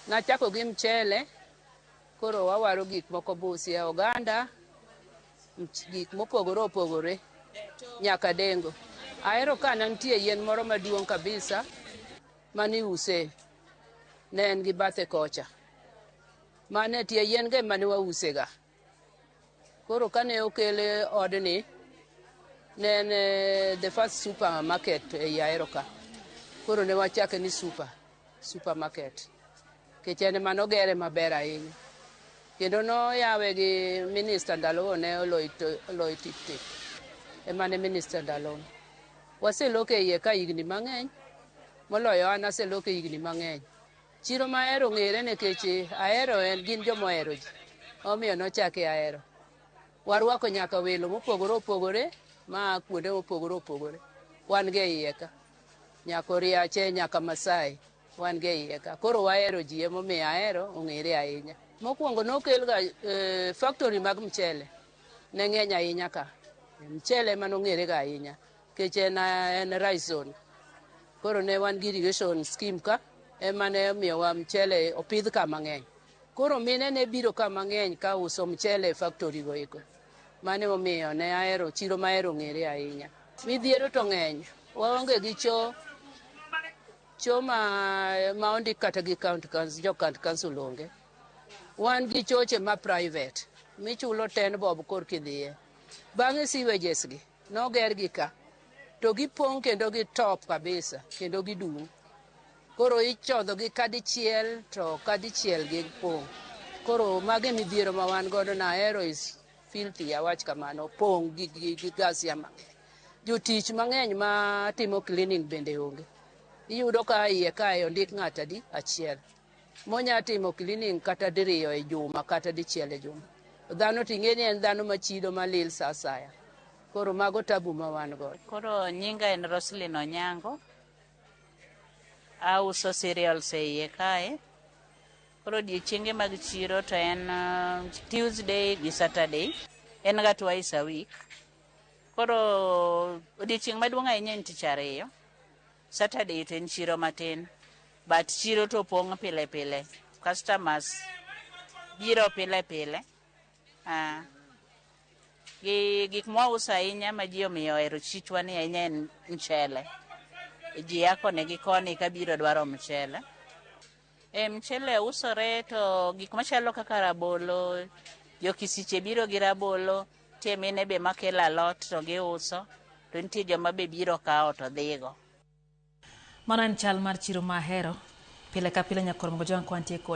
Nachako gi mchele, koro wawaro gik moko Busia, oganda, gik mopogore opogore nyaka dengo. Ahero ka ne nitie yien moro maduong' kabisa maniuse, ne en gi bathe kocha. Mane tie yien go ema ne wausega. Koro kane okel odni, ne en the first supermarket ei Ahero ka. Koro ne wachake ni supermarket. Nikech en ema nogere maber ahinya. Kendo noyawe gi minister ndalogo ne Oloitiptip. Ema ne minister ndalogo. Waseloko e iye ka higni mang'eny, moloyo an aseloko higni mang'eny. Chiro ma Ahero ong'ere nikech Ahero en gin joma ohero ji. Omiyo nochake Ahero. Warwako nyaka welo mopogore opogore maa kuonde mopogore opogore. Wan go e iye ka. Nyaka Oriache, nyaka Masai. Wan go e iye ka. Koro wahero ji emomiyo Ahero ong'ere ahinya. Mokwongo nokel ga factory mag mchele. Ne ng'eny ahinya ka. Mchele ema nong'ere ga ahinya. Nikech en rice zone. Koro ne wan gi irrigation scheme ka ema ne omiyowa mchele opidh ka mang'eny. Koro mine ne biro ka mang'eny ka uso mchele e factory go eko. Mano emomiyo ne ahero chiro ma Ahero ong'ere ahinya. Midhiero to ng'eny. Waonge gi choo choo ma ondik kata gi county council, jo county council onge. Wan gi choche ma private michulo 10 bob korka idhiye. Bang'e sewages gi noger gi ka to gipong' kendo gitop kabisa kendo gidum. Koro ichodho gi kadichiel to kadichiel gipong'. Koro mago e midhiero ma wan godo na Ahero is filthy awach kamano opong' gi ghasia mang'eny. Jotich mang'eny ma timo cleaning bende onge. Iyudo ka iye kae ondik ng'ato adi? Achiel. Monya timo cleaning kata diriyo e juma kata dichiel e juma. Dhano ting'e ni en dhano machido malil sa asaya. Koro mago tabu ma wan godo. Koro nyinga en Roslyn Onyango. Auso cereals e iye kae. Koro odiechienge mag chiro to en Tuesday gi Saturday. En ga twice a week. Koro odiechieng' maduong' ahinya en tich ariyo. Saturday to en chiro matin. But chiro to pong' pile pile. Customers biro pile pile. Gi gik mwauso ahinya ma ji omiyo ohero chichwa ni ahinya en mchele. Ji a koni gi koni kabiro dwaro mchele. E mchele usore to gik machalo kaka rabolo, jokisiche biro gi rabolo, nitie mine be makelo alot to giuso, to nitie joma be biro kawo to dhigo. Mano en chal mar chiro ma Ahero. Pile ka pile nyakor Mgojwang' ka wantie kod